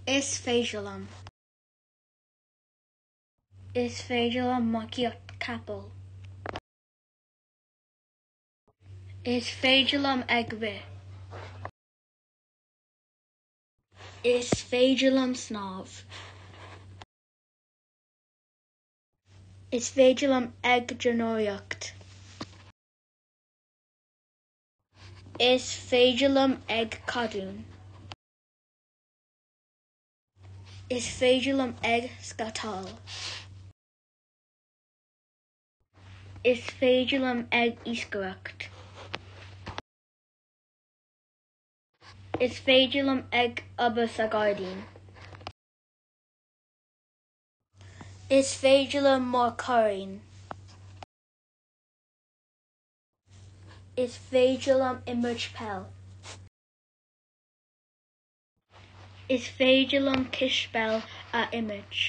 Is féidir liom. Is féidir liom marcaíocht capaill. Is féidir liom ag rith. Is féidir liom snámh. Is féidir liom ag dornálaíocht. Is féidir liom ag cadán. Is féidir liom ag scátáil. Is féidir liom ag iascaireacht. Is féidir liom ag obair sa ghairdín. Is féidir liom mar chairn. Is féidir liom imirt peil. Is féidir liom cispheil a imirt.